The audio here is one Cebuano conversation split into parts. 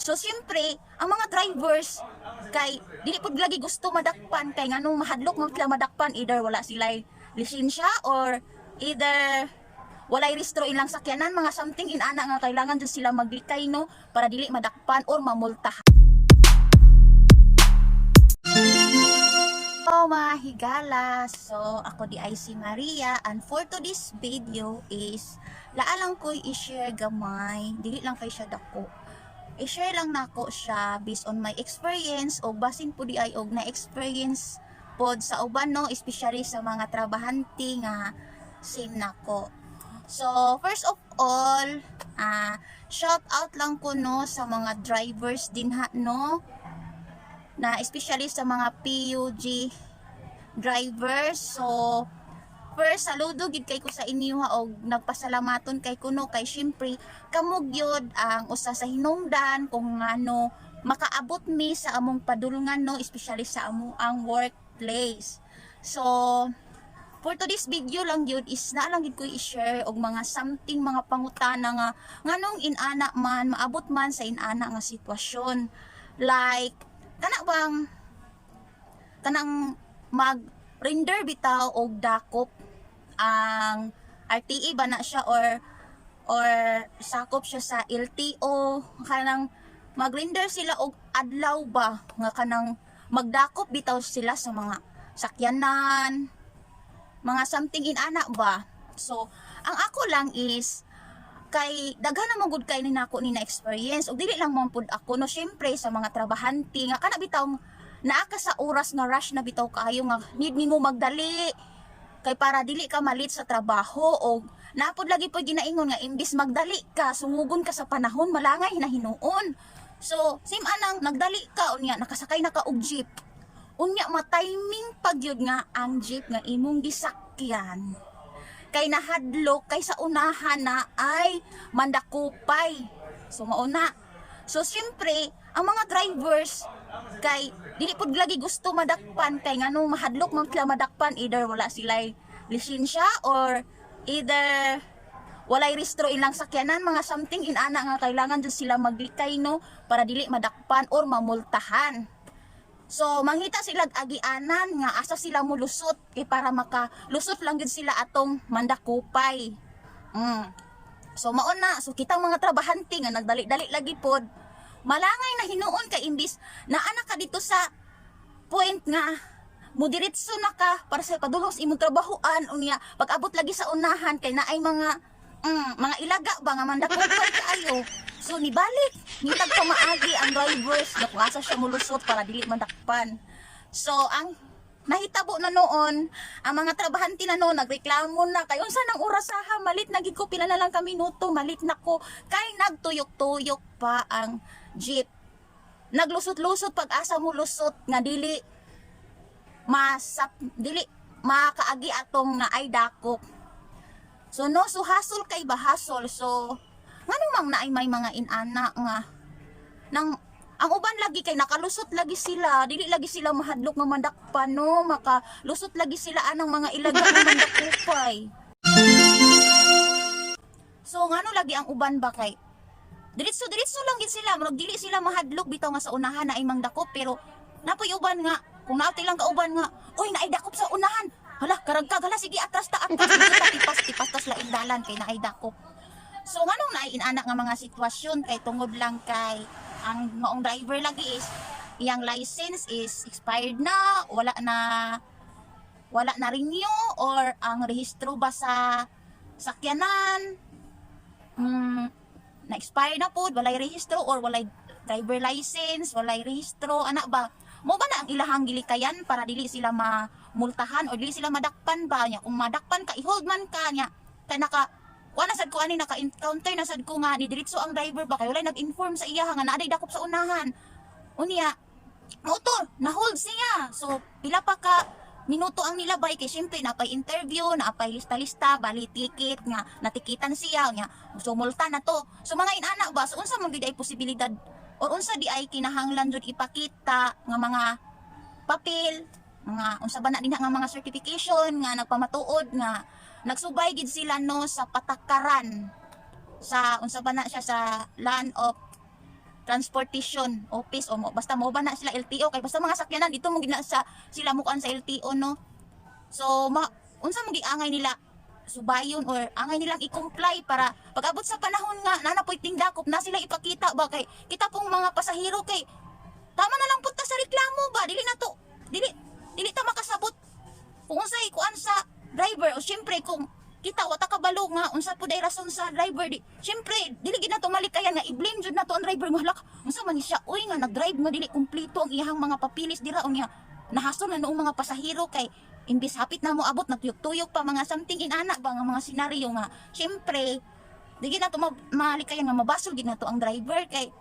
So siyempre, ang mga drivers kay dili pud lagi gusto madakpan, kay nganong mahadlok man sila madakpan, either wala sila lisensya or either walay rehistro ilang sakyanan, mga something inana nga kailangan jud sila maglikay, no, para dili madakpan or mamultahan. Hello, mga higala! So, ako diay si Maria and for today's video is naa lang ko'y i-share gamay, dili lang kay siya dako. I-share lang nako siya based on my experience o basin po diay og na experience pod sa uban, no, especially sa mga trabahante nga same nako. So, first of all, shout out lang ko, no, sa mga drivers dinha, no, na especially sa mga PUG drivers. So, first, saludo gid kay ko sa inyo ha, og nagpasalamaton kay kuno kay syempre kamo gyud ang usa sa hinungdan kung ngano makaabot mi sa among padulngan, no, especially sa amo ang workplace. So, for today's video lang yun is naa lang gid ko i-share og mga something, mga pangutana nga nganong inana man maabot man sa inana nga sitwasyon, like kana bang kanang mag render bitaw og dakop ang RTA ba na siya or sakop siya sa LTO, kanang mag-render sila og adlaw ba nga kanang magdakop bitaw sila sa mga sakyanan, mga something inana ba. So ang ako lang is kay daghan na gud kay ni nako ni na experience ug dili lang man pud ako, no, syempre sa mga trabahante nga kana bitaw naa ka sa oras nga rush na bitaw kaayo nga need nimo magdali kay para dili ka ma-late sa trabaho, og naa pod lagi po ginaingon nga imbis magdali ka, sungugon ka sa panahon, malangay na hinuon. So same anang nagdali ka, unya nakasakay na ka og jeep, unya ma-timing pag yun nga ang jeep nga imong gisakyan kay nahadlok kay sa unahan na ay mandakupay. So mauna. So syempre, ang mga drivers kay dili pud lagi gusto madakpan, kay nganong mahadlok man sila madakpan, either wala sila lisensya or either walay rehistro ilang sakyanan, mga something inana nga kailangan jud sila maglikay, no, para dili madakpan or mamultahan. So mangita sila agianan nga asa sila mulusot kay para makalusot lang gid sila atong mandakupay. So mao na, so kitang mga trabahante nga nagdali-dali lagi pod, malangay na hinuon kay imbis naa na ka dito sa point nga mudiretso na ka para sa padulong sa imong trabahoan, unya pag abot lagi sa unahan kay naay mga mga ilaga ba nga mandakupay kaayo. So nibalik, nitag pamaagi ang drivers nga kung asa siya mulusot para dili mandakpan. So ang nahitabo na noon, ang mga trabahante na noon nagreklamo na kay unsa nang orasaha, ma-late na gid ko, pila na lang ka minuto, ma-late na ko, kay nagtuyok-tuyok pa ang jeep. Naglusot-lusot pag asa mo lusot nga dili masap, dili makaagi atong na ay dakop. So no, so hasol kay ba, hasol. So ngano mang naay may mga inana nga nang ang uban lagi kay nakalusot lagi sila, dili lagi sila mahadlok nga mandakpan, no, makalusot lagi sila anang mga ilaga nga mandakupay. So ngano lagi ang uban ba kay diretso diretso lang gid sila, murag dili sila mahadlok bitaw nga sa unahan na ay mangdakop, pero napoy uban nga kung naatay lang kauban nga, "Oy, naay dakop sa unahan, hala, karagkag, hala, sige, atras ta, atras." Dito ta, tipas tipas tas laing dalan kay naay dakop. So nganong naay inana nga mga sitwasyon? Kay tungod lang kay ang maong driver lagi is iyang license is expired na, wala na renew or ang rehistro ba sa sakyanan na-expire na pod, walay rehistro or walay driver license, walay rehistro, anak ba? Mo ba na ang ilahang gilikayan para dili sila mamultahan o dili sila madakpan ba niya? Kung madakpan ka, i-hold man ka niya. Kay naka kuha na sad ko ani, naka-encounter na sad ko nga ni diretso ang driver ba kay walay nag-inform sa iya nga naa dakop sa unahan. Unya, mo to, na-hold siya. So, pila pa ka minuto ang nilabay kay syempre napay interview, napay lista-lista, bali ticket nga natikitan siya nga. So multa na to. So mga inana ba, so unsa man gyud ay posibilidad or unsa di ay kinahanglan jud ipakita nga mga papel, mga unsa ba na dinha nga mga certification nga nagpamatuod nga nagsubay gid sila, no, sa patakaran sa unsa ba na siya, sa land of Transportation Office o mo, basta mo ba na sila LTO, kay basta mga sakyanan dito mo gina sa sila mukuan sa LTO, no? So ma unsa mo giangay nila subayon or angay nilang i-comply para pag-abot sa panahon nga naa na poy tingdakop na sila ipakita ba, kay kita pong mga pasahero, kay tama na lang punta sa reklamo ba, dili na to, dili dili ta makasabot kung unsay kuan sa driver. O syempre, kung kita wata kabalo nga unsa pud ay rason sa driver, di syempre dili gid nato malikayan nga i-blame jud nato ang driver nga, "Hala, unsa man ni siya uy nga nag-drive nga dili kumpleto ang iyang mga papilis dira, unya nahasol na noong mga pasahero kay imbis hapit na mo abot, nagtuyok-tuyok pa," mga something inana ba nga mga senaryo nga syempre di gid nato malikayan nga mabasol gid nato ang driver, kay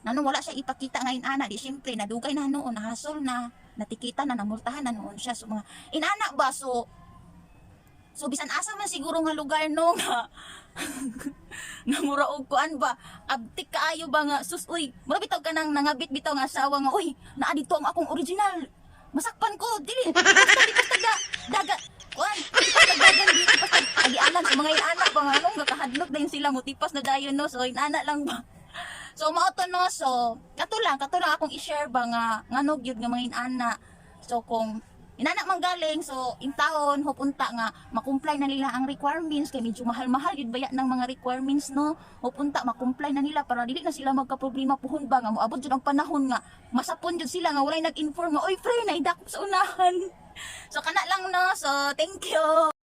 nanong wala siya ipakita nga inana, di syempre nadugay na noon, nahasol na, natikita na, namultahan na noon siya. So mga inana ba. So bisan asa man siguro nga lugar, no, nga nga mura og kuan ba, abtik kaayo ba nga, sus uy, mura bitaw ka nang nangabit bitaw nga asawa nga, "Uy, naa dito ang akong original, masakpan ko, dili basta di basta da, daga kuan, tipas na dagan, di tipas na agianan." Sa mga inana ba nga anong kahadlok dayon sila motipas na dayon, no? So inana lang ba. So mao to, no? So kato lang akong i-share ba nga ngano gyud nga mga inana. So kung inana man galing, so in taon hopunta nga ma-comply na nila ang requirements, kay medyo mahal-mahal yun baya ng mga requirements, no? Hopunta ma-comply na nila para dili na sila magka-problema puhon ba nga moabot jud ang panahon nga masapon jud sila nga walay nag-inform nga, "Oy pre, naidakop sa unahan." So kana lang, no? So thank you.